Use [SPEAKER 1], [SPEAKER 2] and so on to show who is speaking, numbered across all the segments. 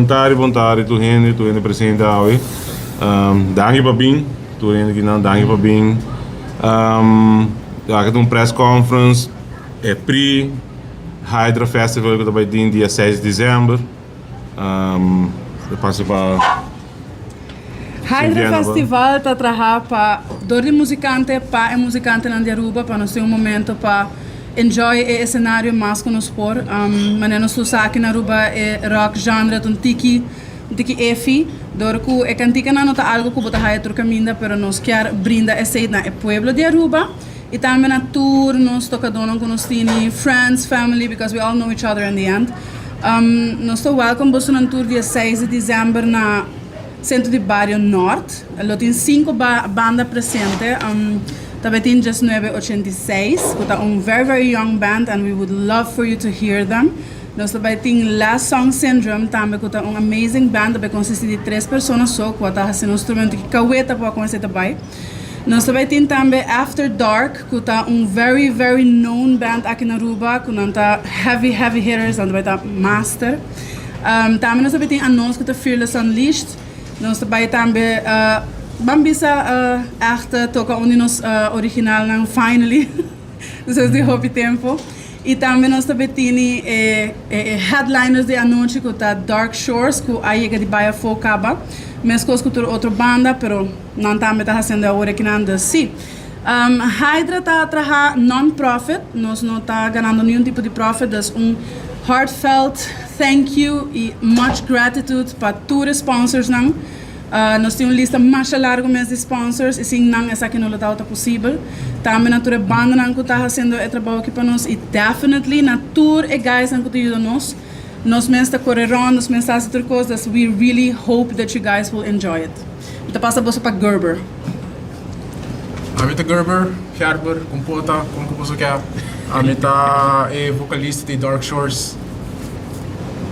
[SPEAKER 1] tardi, bon tardi tur hende, tur hende presente awe. Danki pa bin, tur hende kinan danki pa bin. Aki ta un press conference e pre Hydra Festival ku ta bai tin dia 6 di december. Ta pasa pa
[SPEAKER 2] Hydra
[SPEAKER 1] Silviana pa.
[SPEAKER 2] Festival ta traha pa dor di muzikante pa e muzikantenan di Aruba pa nos tin un momento pa enjoy e escenario mas cu nos por. Manera nos tur sa aki na Aruba e rock genre ta un tiki un tiki efi dor cu e canticanan no ta algo cu bo ta haya tur caminda pero nos kier brinda esey na e pueblo di Aruba y tambe na tur nos tocadonan cu nos tini, friends, family because we all know each other in the end. Nos ta welcome bosonan tur dia 6 di december na Centro di Bario Noord. Lo tin 5 banda presente. Tambe tin Just 986, cu ta un very very young band and we would love for you to hear them. Nos tambe tin Last Song Syndrome tambe cu ta un amazing band, tambe consisti di tres persona so cu ta haciendo instrumento ki caweta por cuminsa ta bay. Nos tambe tin tambe After Dark cu ta un very very known band aki na Aruba cu nan ta heavy heavy hitters, nan tambe ta master. Tambe nos tambe tin Anos cu ta Fearless Unleashed. Nos tambe tambe ban bisa echt toca un di nos originalnan finally despues di hopi tempo. Y tambe nos tambe tin e headliners di anochi cu ta Dark Shores cu a yega di bay afo caba. Mescos cu tur otro banda, pero nan tambe ta haciendo awor aki nan dus si. Hydra ta traha non-profit, nos no ta ganando ningun tipo di profit, dus un heartfelt thank you y much gratitude pa tur sponsors nan. Nos tin un lista mas largo mes di sponsors y sin nan esaki no lo tabata posibel. Tambe na tur e bandanan cu ta haciendo e trabou aki pa nos y definitely na tur e guys nan cu ta yuda nos. Nos mes ta core rond, nos mes ta haci tur cos, dus we really hope that you guys will enjoy it. Mi ta pasa boso pa Gerber.
[SPEAKER 3] Ami ta Gerber, Gerber, Compota, con cu boso kier. Ami ta e vocalista di Dark Shores.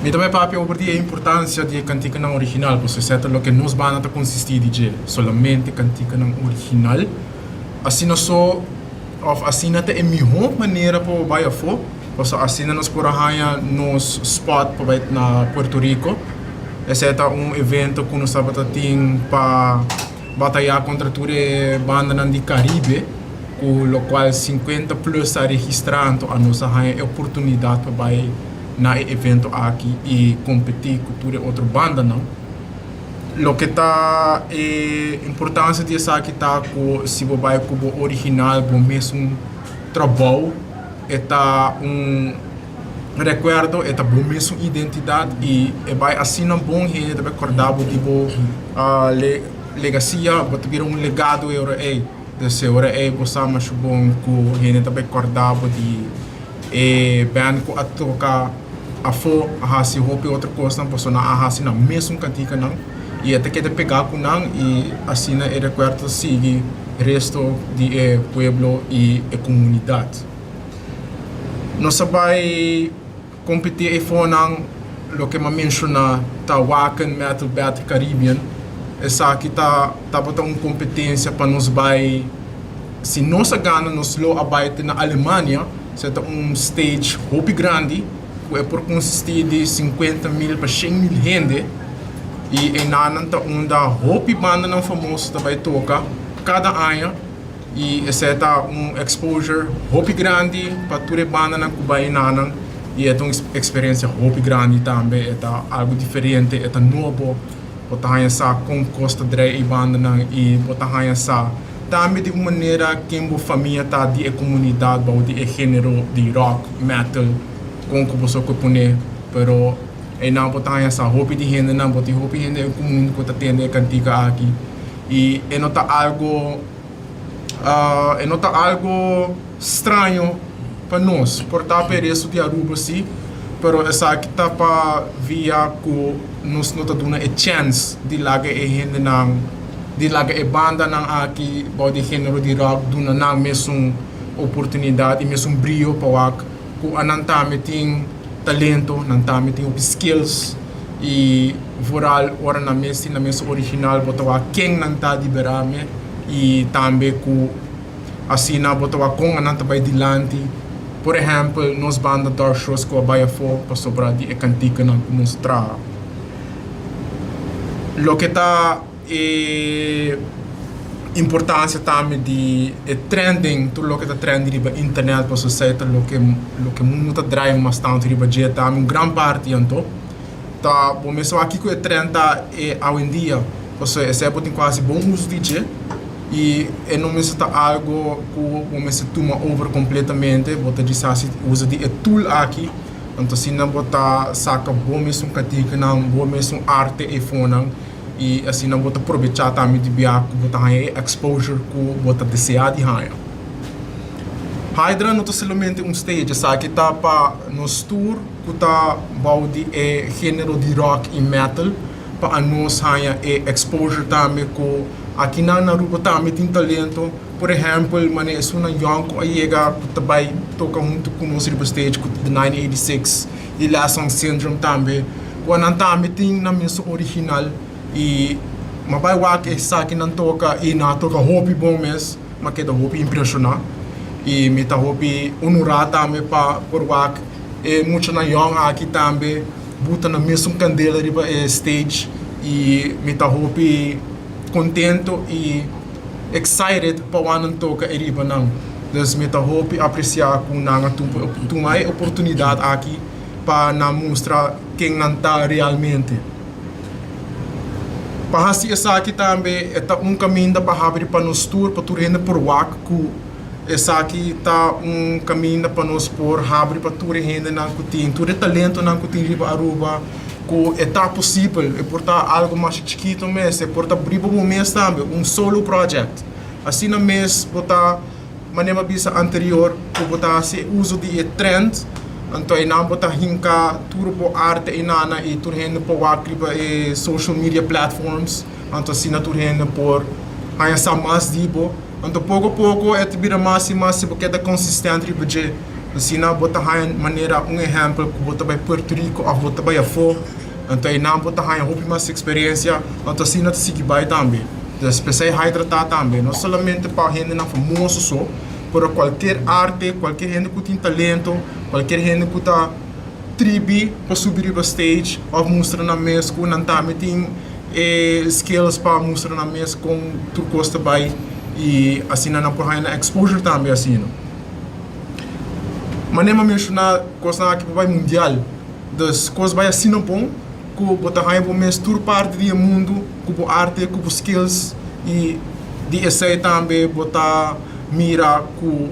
[SPEAKER 3] Mi ta bay papia over di e importancia di e canticanan original, pasobra esey ta loke nos banda ta consisti di dje, solamente canticanan original. Asina so, of asina ta e miho manera pa bo bay afo, pasobra asina nos por a haya nos spot pa bay na Puerto Rico. Esey ta un evento cu nos tabata tin pa bataya contra tur e bandanan di Caribe, cu locual 50 plus a registra, anto anos a haya e oportunidad pa bay na e evento aki y competi cu tur e otro bandanan. Loke ta e importancia di esaki ta cu si bo bay cu bo original, bo mesun trabou, e ta un recuerdo, e ta bo mesun identidad y e bay asina bon hende ta bay corda bo di bo legacia, bo ta bira un legado e ora ey. Dus e ora ey bo sa masha bon cu hende ta bay corda bo di e band cu a toca afo, a haci hopi otro cosnan pasobra nan a haci nan mesun canticanan y e ta keda pega cu nan y asina e recuerdo ta sigui resto di e pueblo y e comunidad. Nos a bay competi eyfonan, loke mi a menciona ta Wacken Metal Battle Caribbean. Esaki ta tabata un competencia pa nos bay, si nos a gana nos lo a bay te na Alemania, esei ta un stage hopi grandi cu e por consisti di 50.000 pa 100.000 hende y eynan ta unda hopi bandanan famoso ta bay toca cada aña. Y esey ta un exposure hopi grandi pa tur e bandanan cu bay enanan y e ta un experiencia hopi grandi tambe, e ta algo diferente, e ta nobo, bo ta haya sa con cos ta drei e bandanan y bo ta haya sa tambe di un manera ken bo famia ta di e comunidad bao di e genero di rock, metal, con cu boso cu pone, pero eynan bo ta haya sa hopi di hendenan, bo tin hopi hende en comun cu ta tende e cantica aki y e no ta algo. E no ta algo straño pa nos, por ta pa e resto di Aruba si, pero esaki ta pa via cu nos no ta duna e chance di laga e hendenan, di laga e bandanan aki bao di genero di rock duna nan mesun oportunidad y mesun brio pa wak cu anan tambe tin talento, nan tambe tin hopi skills y vooral ora nan mes tin nan mes original bo ta wak ken nan ta di berame y tambe cu asina bo ta wak con anan ta bay dilanti. Por ehempel nos banda Dark Shores cu a bay afo pasobra di e canticanan cu nos traha. Loke ta e importancia tambe di e trending, tur loke ta trending riba internet pasobra esei ta loke loke mundo ta draai mas tanto riba dje tambe un gran parti anto ta bo mes wak kiko e trend ta e awendia pasobra esei bo tin ku hasi bon uso di dje y e no mester ta algo ku bo mester tuma over completamente bo ta djis hasi uso di e tool aki. Anto asina bo ta saka bo mesun katikinan, bo mesun arte eifonan i asina bo ta probechá tambe di bia ku bo ta haña e exposure ku bo ta deseá di haña. Hydra no ta solamente un stage, esaki ta pa nos tur ku ta bou di e género di rock i metal pa anos haña e exposure tambe ku akinan na Aruba tambe tin talento. Por ehèmpel, manera esunnan yòn ku a yega ku ta bai toka huntu ku nos riba stage ku The 986 i Last Song Syndrome tambe, ku nan tambe tin nan mesun original i m'a bai wak esaki nan toka i nan a toka hopi bon mes, m'a keda hopi impreshoná i mi ta hopi onorá tambe pa por wak e muchanan yòn aki tambe buta nan mesun kandela riba e stage i mi ta hopi kontento i. excited pa wak nan toka e riba nan. Dus mi ta hopi aprecia cu nan a tuma e oportunidad aki pa nan mustra ken nan ta realmente. Pa haci esaki tambe e ta un caminda pa habri pa nos tur, pa tur hende por wak cu esaki ta un caminda pa nos por habri pa tur e hendenan cu tin, tur e talentonan cu tin riba Aruba. Ku e ta posibel, e por ta algu masha chikito mes, e por ta riba bo mes tambe, un solo project. Asina mes bo ta, manera mi a bisa anterior, ku bo ta hasi e uso di e trend, anto einan bo ta hinka tur bo arte einana i tur hende por wak riba e social media platforms, anto asina tur hende por haña sa mas di bo. Anto poko poko e ta bira mas i mas si bo keda konsistent riba dje. Asina bo ta haña manera un ehèmpel ku bo ta bai Puerto Rico òf bo ta bai afó, anto einan bo ta haña hopi mas eksperensia, anto asina ta sigui bai tambe. Dus p'esei Hydra ta tambe, no solamente pa hendenan famoso so, pero kualker arte, kualker hende ku tin talento, kualker hende ku ta tribi pa subi riba stage òf mustra nan mes ku nan tambe tin e skills pa mustra nan mes kon tur kos ta bai i asina nan por haña nan exposure tambe asina. Manera mi a menshoná kosnan aki por bai mundial, dus kos bai asina bon ku bo ta haña bo mes tur parti di e mundu ku bo arte, ku bo skills i di esei tambe bo ta mira ku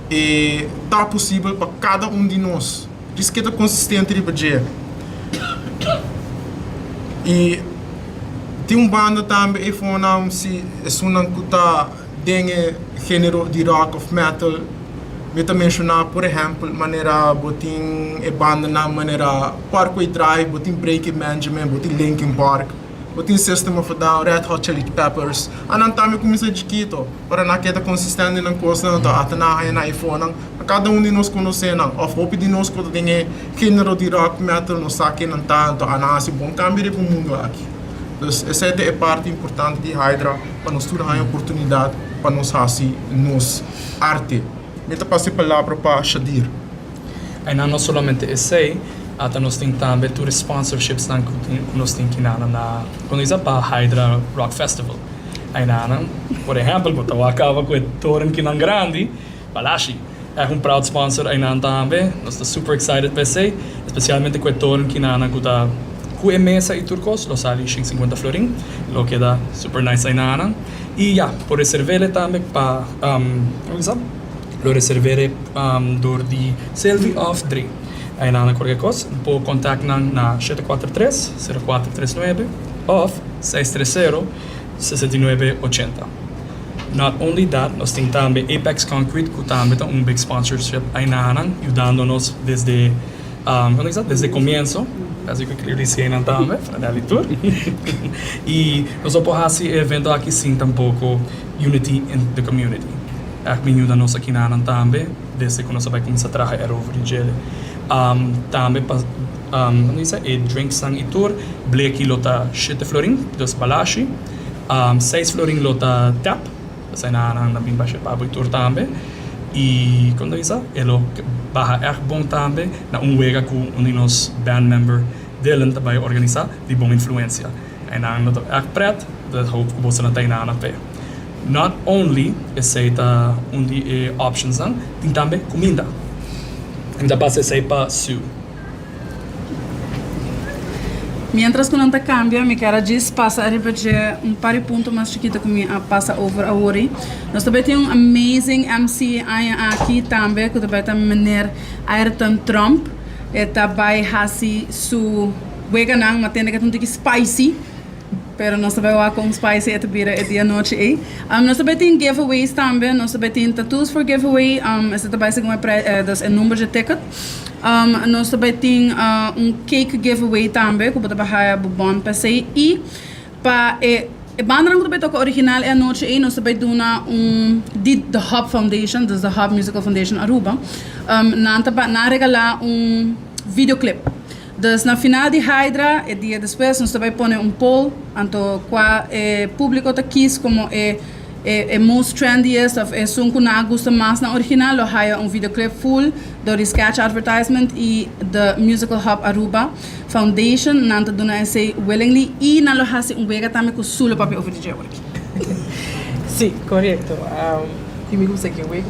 [SPEAKER 3] e ta posibel pa kada un di nos. Djis keda konsistente riba dje. I tin un banda tambe ei fonan si esunnan ku ta den e género di rock òf metal. Mi ta menshoná por ehèmpel manera bo tin e bandanan manera Parkway Drive, bo tin Breaking Benjamin, bo tin Linkin Park, bo tin System of a Down, Red Hot Chili Peppers. Anan tambe kuminsá chikito. Ora nan keda konsistente den nan kosnan, anto ata nan haña nan efonan. Kada un di nos konosé nan, òf hopi di nos ku ta den e género di rock, metal, nos sa ken nan ta, anto a nan hasi bon kambio riba e mundu aki. Dus esei ta e parti importante di Hydra, pa nos tur haña oportunidat pa nos hasi nos arte. Mi ta pasa e palabra pa Shadir.
[SPEAKER 4] Einan no solamente esei, ata nos tin tambe tur e sponsorshipsnan ku nos tin kinana na, kono bisa, pa Hydra Rock Festival. Einanan, por ehèmpel, bo ta wak kaba ku e toren kinan grandi, Balashi e un proud sponsor einan tambe. Nos ta super excited pa esei, especialmente ku e toren kinanan ku ta ku e mesa i tur kos, lo sali shen sinkuenta florin, lo keda super nice einanan. I ya, por reserv'e tambe pa, como bisa? Lo reserv'e dor di Sylvie òf Dre. Einanan kualke kos, por contact nan na 743 0439 òf 630 69 80. Not only that, nos tin tambe Apex Concrete ku tambe ta un big sponsorship aynanan yudando nos desde um, como bisa? Desde comienzo. Así ku clearly si nan tambe, Franelli tur. I nos no por hasi e evento aki sin tampoco unity in the community. Echt bin yuda nos aki nanan tambe desde ku nos a bai kuminsá traha erover di djele. Tambe pa um, como bisa? E drinksnan i tur, bleki lo ta shete florin, dus balashi. Seis florin lo ta tap, esei nan nan bin basha pabo i tur tambe. I kon ta bisa? E lo baha ègt bon tambe na un wega ku un di nos band member Dylan ta bai organisá di Bon Influencia. Einan lo ta echt pret, dus hoop ku boso nan ta einan p'e. Not only esei ta un di e optionsnan, tin tambe kuminda. Mi ta pasa esei pa Sue.
[SPEAKER 2] Mientras ku nan ta kambia, mi kier a djis pasa ariba dje un par di punto mas chikito ku mi a pasa over awor. Nos ta bai tin un amazing MC aña aki tambe ku ta bai ta meneer Ayrton Tromp. E ta bai hasi su weganan, ma tende ku e ta un tiki spicy. Pero nos ta bai wak kon spicy e ta bira e dia anochi ei. Nos ta bai tin giveaways tambe. Nos ta bai tin tattoos for giveaway. Esei ta bai segun e pre, dus e number dje ticket. Nos ta bai tin un cake giveaway tambe ku bo ta bai haya bo bon pa esei. I pa e e bandanan ku ta bai toka original e anochi ei nos ta bai duna un di The Hub Foundation, dus The Hub Musical Foundation Aruba. Nan ta bai, nan a regala un videoclip. Dus na final di Hydra, e dia despues, nos ta bai pone un poll, anto kua e publico ta kies como e e most trendiest of esun ku nan a gusta mas na original lo haya un videoclip full dor di Sketch Advertisement y The Musical Hub Aruba Foundation. Nan ta duna esey willingly y nan lo hasi un wega tambe ku Su lo papia over di dje awor aki.
[SPEAKER 5] Sí, korekto. Tin mi gusta ki wega.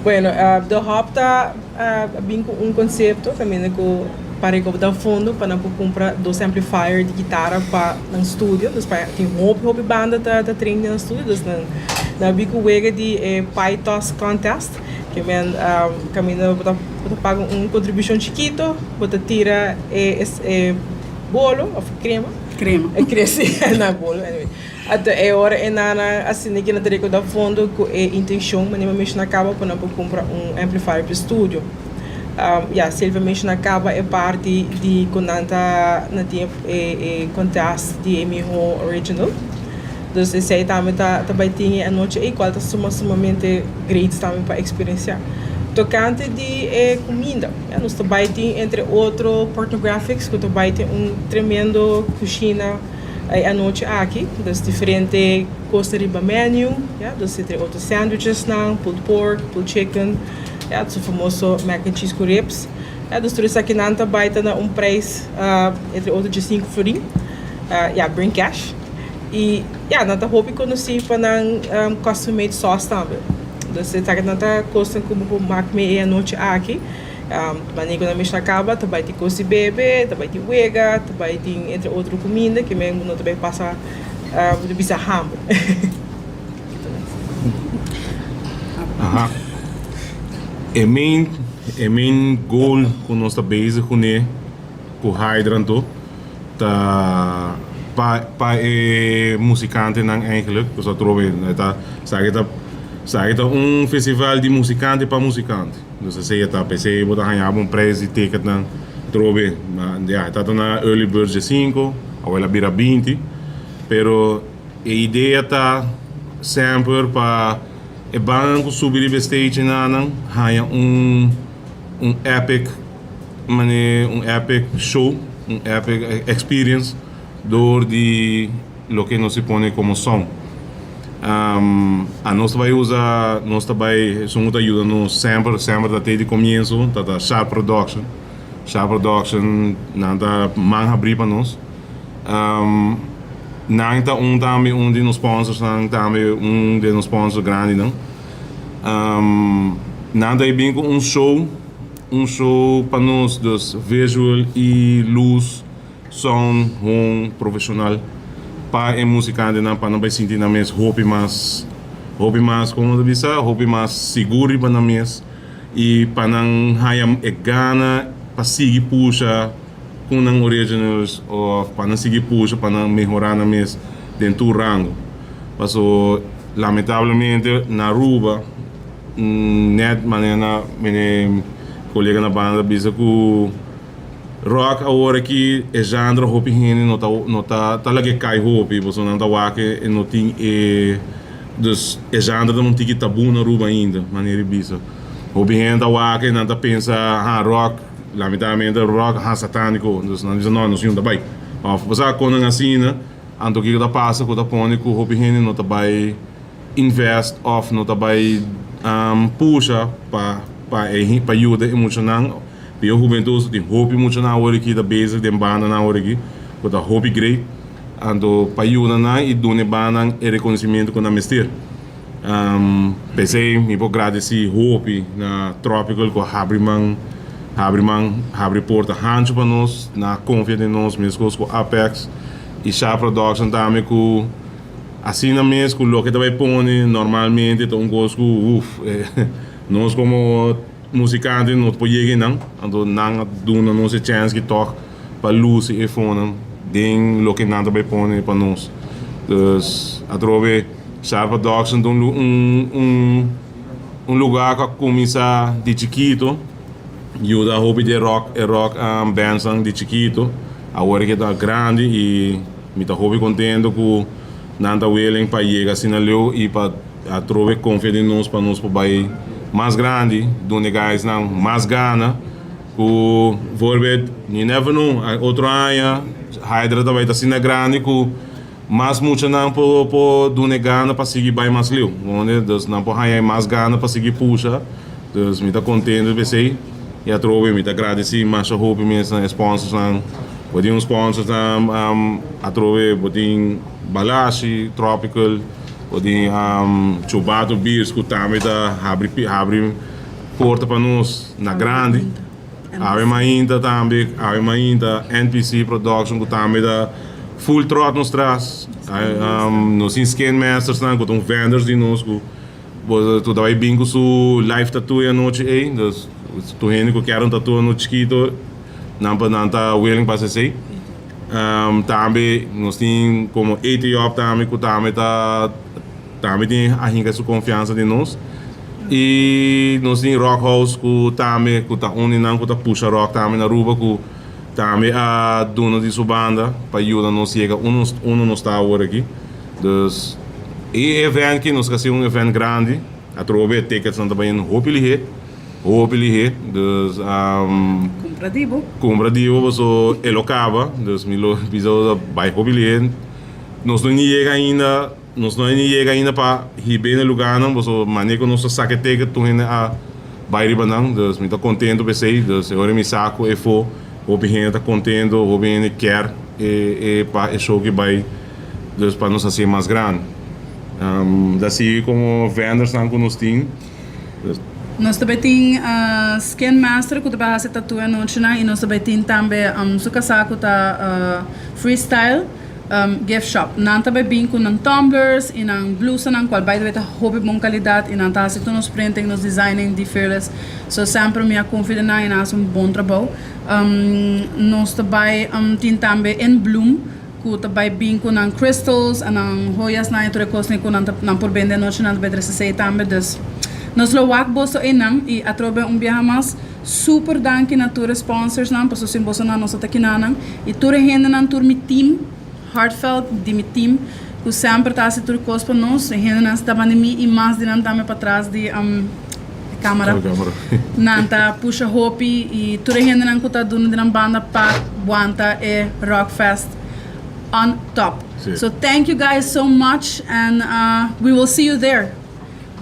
[SPEAKER 5] Bueno, The Hub ta. A bin ku un konsepto kaminda ku pa rekoptá fondo pa nan por kumpra dos amplifier di kitara pa nan studio. Dus pa tin hopi hopi banda ta ta train den nan studio dus nan nan a bin ku wega di e pie toss contest ke men kaminda bo ta bo ta paga un kontribushon chikito bo ta tira e e bolo òf krema.
[SPEAKER 2] Krema.
[SPEAKER 5] E si na bolo anyway. Anto e ora e nana asina ki nan ta rekoda fondo ku e intenshon manera mi menshona kaba ku nan por kumpra un amplifier pa e studio. Ya, Silvia menshona kaba e parti di ku nan ta nan tin e e contest di e miho original. Dus esei tambe ta ta bai tin e anochi ei kual ta suma sumamente great tambe pa eksperensiá. Tokante di e kuminda, ya nos ta bai tin entre otro Pornographics ku ta bai tin un tremendo kushina. E anochi aki, dus diferente kos ta riba menu, ya, dus entre otro sandwichesnan, pulled pork, pulled chicken, ya, su famoso mac and cheese ku ribs, ya, dus tur esakinan ta bai ta na un prijs entre otro diesinku florin, ya, bring cash, i ya, nan ta hopi konosí pa nan custom made sauce tambe, dus esakinan ta kosnan ku bo por mak mee e anochi aki. Manera ku nan mester a kaba ta bai tin kos di bebe, ta bai tin wega, ta bai tin entre otro kuminda ke men no ta bai pasa bo ta bisa hamber.
[SPEAKER 1] Aha. E main e main goal ku nos ta bezig kuné ku Hydra anto ta pa pa e musikantenan eigenlijk pasobra atrobe ta esaki ta esaki ta un festival di musikante pa musikante. Dus esei e ta. P'esei bo ta haña bo un prijs di ticketnan trobe. Ma ya, e tabata na early bird diesinco, awor el a bira 20. Pero e idea ta semper pa e bandanan ku subi riba e stage enanan haña un un epic mane un epic show, un epic experience door di loke nos si pone komo sound. A nos ta bai usa, nos ta bai, esun ku ta yuda nos semper, semper ta te di komienso, ta ta Sharp Production. Sharp Production, nan ta man habrí pa nos. Nan ta un tambe un di nos sponsorsnan, tambe un di nos sponsor grandinan. Nan ta bin ku un show, un show pa nos, dus visual i luz. Sound hon profesional pa e musikantenan pa nan bai sinti nan mes hopi mas hopi mas komo ta bisa hopi mas sigur riba nan mes i pa nan haña e gana pa sigui pusha ku nan originals of pa nan sigui pusha pa nan mehora nan mes den tur rango paso lamentablemente na Aruba net manera na mene kolega na banda bisa ku. Rock awor aki e genre hopi hende no ta no ta ta lag'e kai hopi pasobra nan ta wak e no tin e dus e genre ta un tiki tabu na Aruba ainda manera di bisa. Hopi hende ta wak e nan ta pensa ha rock lamentablemente rock ha satanico dus nan bisa no nos yunta bai of bo sa konan asina anto kiko ta pasa ku ta pone ku hopi hende no ta bai invest of no ta bai pusha pa pa e pa yuda e muchanan. Di e hubentud tin hopi muchanan awor aki ta bezig den bandanan awor aki ku ta hopi great. Anto pa yuda nan y duna e bannan e reconocimiento cu nan mester. P'esey mi por gradeci hopi na Tropical cu a habri man, habri man, habri porta hancho pa nos, nan a confia den nos mescos cu Apex y Sha Production tambe cu asina mes cu loke ta bay pone normalmente ta un cos cu uf nos como Musicante no por yega einan, anto nan a duna nos e chance ki tog pa luci e fonan den loke nan ta bay pone pa nos. Dus atrobe Sharp Production ta un un un lugar cu a cuminsa di chikito, yuda hopi di e rock e rock bandsnan di chikito, awor ke ta grandi y mi ta hopi contento cu nan ta willing pa yega asina leu y pa Atrobe konfia den nos pa nos por bai mas grandi, duna e guysnan mas gana ku voorbeeld you never know otro aña Hydra ta bai ta asina grandi ku mas muchanan por por duna e gana pa sigui bai mas leu, dus nan por haña e mas gana pa sigui pusha, dus mi ta kontento p'esei i atrobe mi ta gradesi masha hopi mes na e sponsorsnan, bo tin un sponsorsnan atrobe bo tin Balashi, Tropical. Bo tin Chubato Beers ku tambe ta habri habri porta pa nos na grandi. Awe Mainta tambe, Awe Mainta, NPC Production ku tambe ta full trot nos tras. Nos tin Skin Masters nan ku ta un vendors di nos ku bo ta bai bin ku su live tattoo e anochi ei. Dus tur hende ku kier un tattoo anochi chikito nan pa nan ta willing pa hasi esei. Tambe nos tin como ATOP tambe cu tambe ta tambe tin a hinca su confiansa den nos y nos tin Rock House cu tambe cu ta un di nan cu ta pusha rock tambe na Aruba cu tambe a duna di su banda pa yuda nos yega unda nos ta awor aki. Dus e event aki nos ta haci un event grandi atrobe e tickets nan ta bay hopi lihe. Hopi lihé, dus
[SPEAKER 2] Kumpra di bo.
[SPEAKER 1] Kumpra di bo paso e lo kaba, dus mi lo bisa bo bai hopi lihé. Nos no ni yega ainda, nos no ni yega ainda pa hib'é na e lugánan paso manera ku nos ta saka e teken tur hende a bai riba nan, dus mi ta kontento p'esei, dus e ora mi sa ku efo hopi hende ta kontento, hopi hende kier e e pa e show ki bai, dus pa nos hasié mas grandi. Ta sigui komo vendersnan ku nos tin.
[SPEAKER 2] Nos ta bai tin Skin Master ku ta bai hasi tattoo e anochinan i nos ta bai tin tambe su kasá ku ta Freestyle Gift Shop. Nan ta bai bin ku nan tumblers i nan blusanan kual bai ta bai ta hopi bon kalidat i nan ta hasi tur nos printing, nos designing di Fearless. So semper mi a konfia den nan i nan a hasi un bon trabou. Nos ta bai tin tambe In Bloom. Ku ta bai bin ku nan crystals a nan joyasnan i tur e kosnan ku nan ta nan por bende anochi nan ta bai trese esei tambe dus nos lo wak boso einan i atrobe un biaha mas super danki na tur e sponsorsnan paso sin bosonan nos no ta kinanan i tur e hendenan tur mi team heartfelt di mi team ku semper ta hasi tur kos pa nos e hendenan si ta banda mi i mas di nan tambe patras di Camera. Nan ta pusha hopi y tur e hendenan cu ta duna di nan banda pa wanta e Rock Fest on top.
[SPEAKER 1] Sí.
[SPEAKER 2] So thank you guys so much and we will see you there.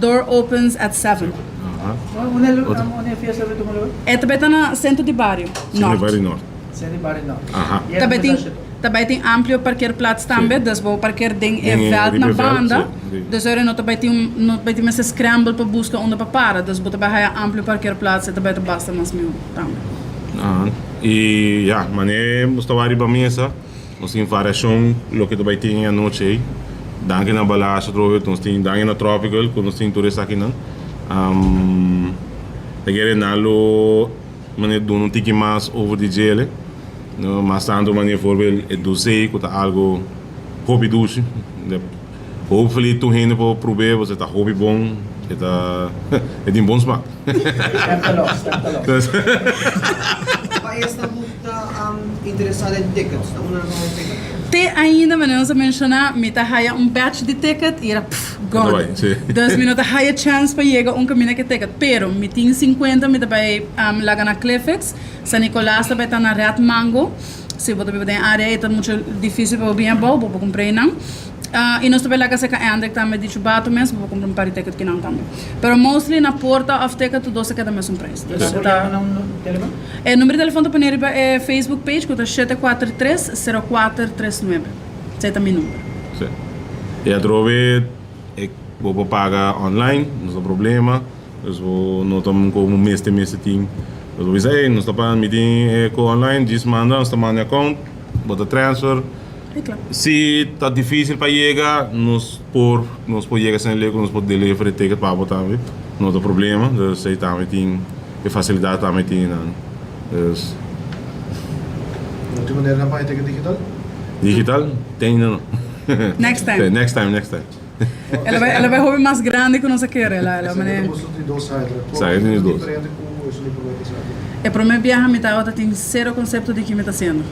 [SPEAKER 2] Door opens at 7.
[SPEAKER 1] Aha.
[SPEAKER 6] Unda e fiesta lo tuma lugar?
[SPEAKER 2] E ta bay ta na Centro di Bario
[SPEAKER 1] Centro
[SPEAKER 2] Nort.
[SPEAKER 1] di Bario Nort.
[SPEAKER 6] Centro di Bario Nort.
[SPEAKER 1] Aha.
[SPEAKER 6] Y
[SPEAKER 2] Ta bay tin
[SPEAKER 6] ta
[SPEAKER 2] ta bay tin amplio parkeerplaats tambe,
[SPEAKER 1] Sí.
[SPEAKER 2] dus bo parkeer den e
[SPEAKER 1] Den e
[SPEAKER 2] veld
[SPEAKER 1] riba
[SPEAKER 2] na
[SPEAKER 1] e veld,
[SPEAKER 2] banda.
[SPEAKER 1] sí, sí.
[SPEAKER 2] Dus ora no ta bay tin un no bay tin mester scramble pa busca unda pa para, dus bo ta bay haya amplio parkeerplaats e ta bay ta basta mas miho tambe.
[SPEAKER 1] Aha. Y ya, mane nos ta wak riba mesa, nos tin variacion loke ta bay tin e anochi ey. Danki na Balash atrobe, nos tin danki na Tropical cu nos tin tur esakinan. Ta kere nan lo. Manera duna un tiki mas over di djele, no mas tanto manera voorbeeld e dulce cu ta algo hopi dushi. Hopefully tur hende por prob'e pasobra e ta hopi bon, e ta e tin bon smaak.
[SPEAKER 6] Stem ta los, stem ta los.
[SPEAKER 7] Pa esnan cu ta interesa den tickets, ta unda nan ta haña ticket?
[SPEAKER 2] Te ainda manera nos a menciona mi ta haya un batch di ticket y era pff gone. Dus mi no ta haya chance pa yega un caminda cu e ticket. Pero mi tin 50 mi ta bay laga na Cliffix, San Nicolas ta bay ta na Red Mango. Si bo ta biba den e area ey ta mucho dificil pa bo bin abao, bo por cumpra eynan. Y nos ta bay laga cerca Hendrik tambe di Chubato mes, bo por cumpra un par di ticket kinan tambe. Pero mostly na porta of ticket tur dos ta keda mesun prijs. Dus
[SPEAKER 6] Bo por
[SPEAKER 2] ta.
[SPEAKER 6] yama na un telefon?
[SPEAKER 2] E numero di telefon ta pone riba e Facebook page cu ta 743 0439. Esei ta mi number.
[SPEAKER 1] Sí. E atrobe e bo por paga online, no ta problema. Dus bo no ta como mester mester tin. Dus bo bisa, ey, nos ta paga, mi tin e ko online, djis manda, nos ta manda e account, bo ta transfer.
[SPEAKER 2] E kla.
[SPEAKER 1] Si ta dificil pa yega, nos por nos por yega San Leo, nos por deliver e ticket pa bo tambe, no ta problema. Dus ey tambe tin e facilidad tambe tin nan. Dus.
[SPEAKER 8] No tin manera nan paga e ticket digital?
[SPEAKER 1] Digital? Tin no.
[SPEAKER 2] Next time.
[SPEAKER 1] Next time, next time.
[SPEAKER 2] El a bai, el a bai hopi mas grandi ku nos a kere. El a, el a mane.
[SPEAKER 8] Boso tin dos Hydra.
[SPEAKER 1] Sa, e tin dos.
[SPEAKER 8] Diferente ku esun di promé pasado.
[SPEAKER 2] E promé biaha mi tabata tin sero konsepto di ki mi ta hasiendo.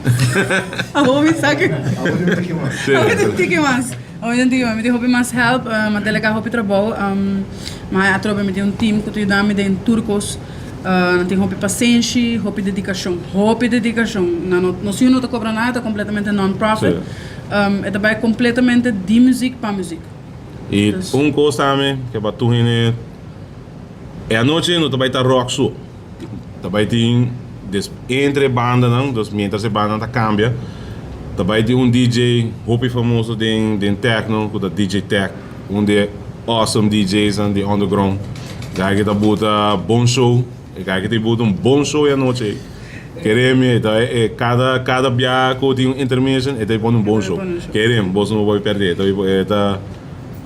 [SPEAKER 2] Awor mi sa ke.
[SPEAKER 8] Awor tin un tiki mas.
[SPEAKER 2] Awor tin un tiki mas. Awor tin un tiki mas. Mi tin hopi mas help, mi a delegá hopi trabou. Ma atrobe mi tin un team ku ta yuda mi den tur kos. Nan tin hopi pasenshi, hopi dedikashon. Hopi dedikashon. Nan no, nos yu no ta kobra nada, ta kompletamente non-profit. E ta bai completamente di muziek pa muziek.
[SPEAKER 1] I un kos tambe ke pa tur hende, e anochi no ta bai ta rock so, ta bai tin des entre e bandanan, dus mientras e bandanan ta kambia, ta bai tin un DJ hopi famoso den den techno ku ta DJ Tech, un di e awesome DJsnan di underground, guy ke ta buta bon show, e guy ke ta buta un bon show e anochi ei. Kere mi e ta e kada kada bia ku tin un intermission e ta pone un bon show. Kere mi boso no por perde e ta e ta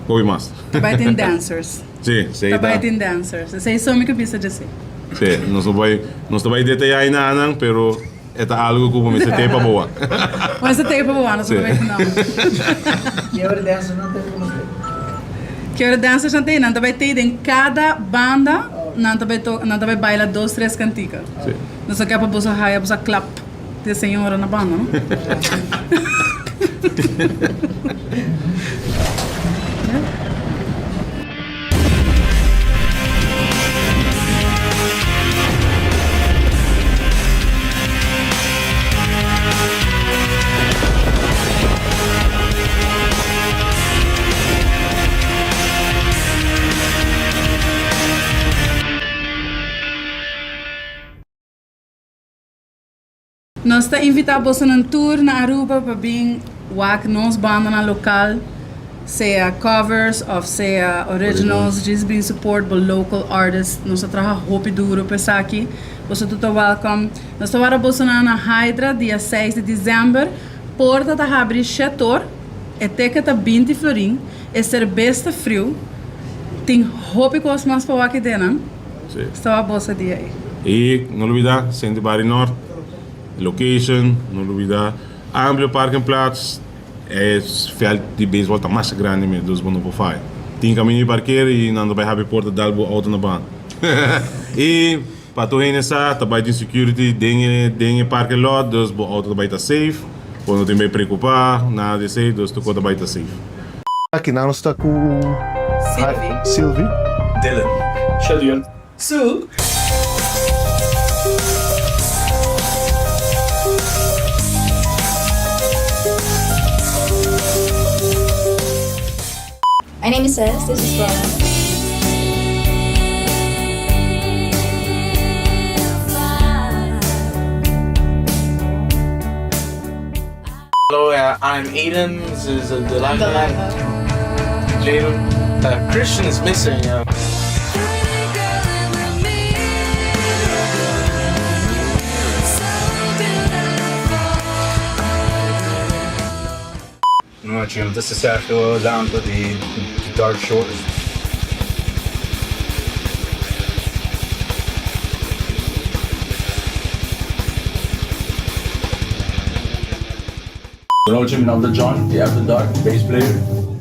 [SPEAKER 1] hopi mas.
[SPEAKER 2] Ta bai tin dancers.
[SPEAKER 1] Si, si
[SPEAKER 2] Ta bai tin dancers. Esei so mi ku bisa dje si.
[SPEAKER 1] Si, nos no bai nos ta bai detaya enanan pero e ta algo ku bo mester tei pa bo wak.
[SPEAKER 2] Bo mester tei pa bo wak, nos no ta bai ku nan.
[SPEAKER 6] Ki ora dancers nan ta konosé?
[SPEAKER 2] Ki ora dancers nan ta ei? Nan ta bai tei den kada banda nan ta bai to nan ta bai baila dos tres kantika.
[SPEAKER 1] Sí.
[SPEAKER 2] Nos a ke pa boso haya boso a klap di e señora na banda, no? Nos ta invita bosonan tur na Aruba pa bin wak nos bandanan local, sea covers of sea originals, djis bin support bo local artist. Nos ta traha hopi duro pa esaki. Boso tur ta welcome. Nos ta wara bosonan na Hydra dia seis di december. Porta ta habri shetor, e ticket ta binti florin, e serbes ta friu. Tin hopi kos mas pa wak edenan.
[SPEAKER 1] Sí.
[SPEAKER 2] Sta wak boso dia ei.
[SPEAKER 1] I no lubida Senti Bari Nort, location, no lubida amplio parkenplaats, e veld di baseball ta masha grandi mes, dus bo no por faya. Tin kaminda di parker i nan ta bai habri porta dal bo auto na banda. I pa tur hende sa, ta bai tin security den e den e parke lot, dus bo auto ta bai ta safe, bo no tin bai preocupa, nada di esei, dus tur kos ta bai ta safe.
[SPEAKER 8] Aki nan nos ta ku
[SPEAKER 5] Sylvie.
[SPEAKER 8] Sylvie.
[SPEAKER 4] Dylan. Shadiel.
[SPEAKER 5] Sue.
[SPEAKER 9] My name is Cez, this is Laura.
[SPEAKER 10] Hello, I'm Aiden, this is Delilah,
[SPEAKER 9] Delilah.
[SPEAKER 10] Jaden. Uh, Christian is missing. Uh,
[SPEAKER 11] Nochi, this is Sergio Lampe di Dark Shores.
[SPEAKER 12] Nochi, mi nomber ta John di After Dark, bass player.